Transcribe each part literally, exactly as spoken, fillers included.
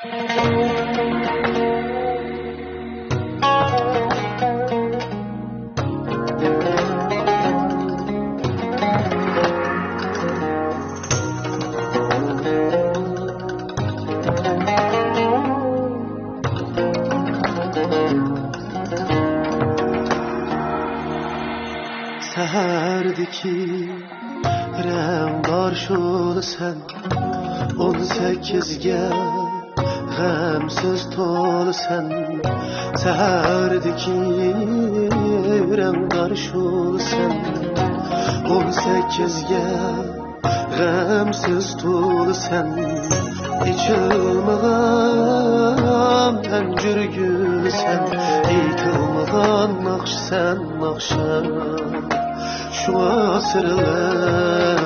سەھەردىكى رەڭدار شولىسەن، ئون سەككىزگە غەمسىز تولىسەن. سەھەردىكى رەڭدار شولىسەن، ئون سەككىزگە غەمسىز تولىسەن. ئېچىلمىغان پەنجىر گۈلىسەن، ئېيتىلمىغان ناخشىسەن، ناخشا. شۇڭا سىرلىق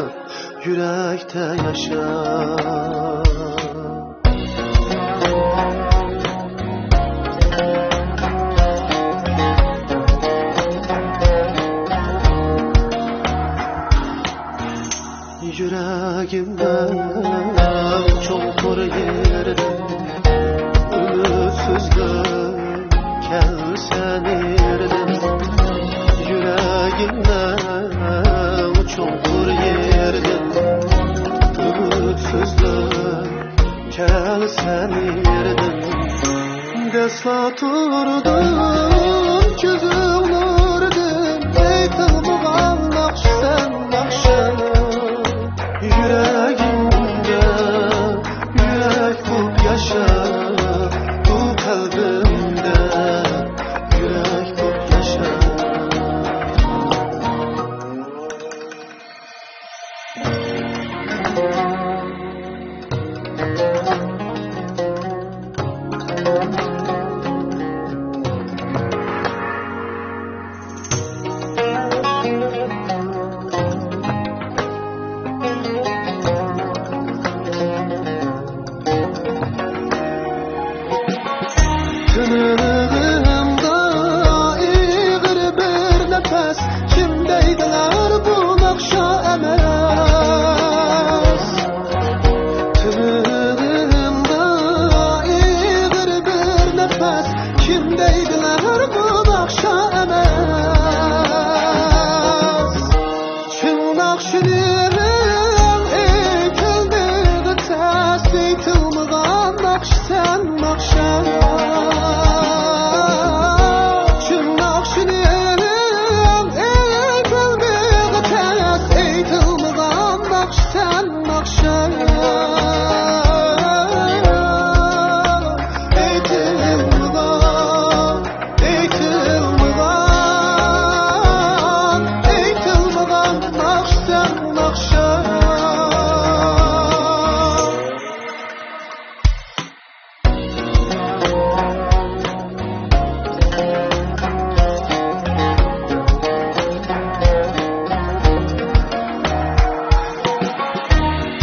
يۈرەكتە ياشا. يۈرەگىمنىڭ چوڭقۇر يېرىدىن ئۈمىدسىزلىك كەلسە نېرىدىن، يۈرەگىمنىڭ چوڭقۇر يېرىدىن ئۈمىدسىزلىك كەلسە نېرىدىن. دەسلا تۇردۇم كۆزۈڭ نۇرىدىن، ئېيتىلمىغان ناخشىسەن، ناخشا. يۈرەگىمدە يۈرەك بولۇپ ياشا، بۇ قەلبىمدە يۈرەك بولۇپ ياشا. تىنىقىمدا ئېغىر بىر نەپەس، كىم دەيدىلەر بۇ ناخشا ئەمەس؟ تىنىقىمدا ئېغىر بىر نەپەس، كىم دەيدىلەر بۇ ناخشا ئەمەس؟ چىن ناخشىنىڭ ئېيتىلمىغى تەس، ئېيتىلمىغان ناخشىسەن، ناخشا. چىن ناخشىنىڭ ئېيتىلمىغى تەس، ئېيتىلمىغان ناخشىسەن، ناخشا. ئېيتىلمىغان ئېيتىلمىغان، ئېيتىلمىغان ناخشىسەن، ناخشا.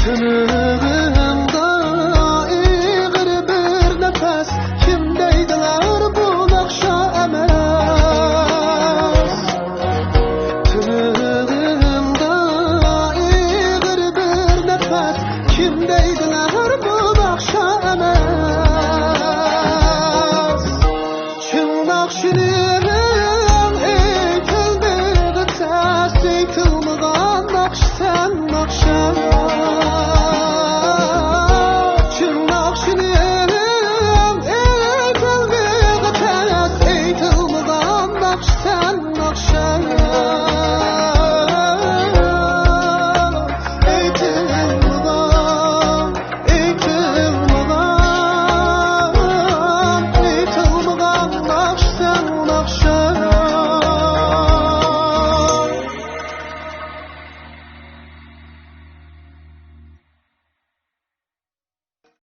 تىنىقىمدا ئېغىر بىر نەپەس، كىم دەيدىلەر بۇ ناخشا ئەمەس؟ تىنىقىمدا ئېغىر بىر نەپەس، كىم دەيدىلەر بۇ ناخشا ئەمەس؟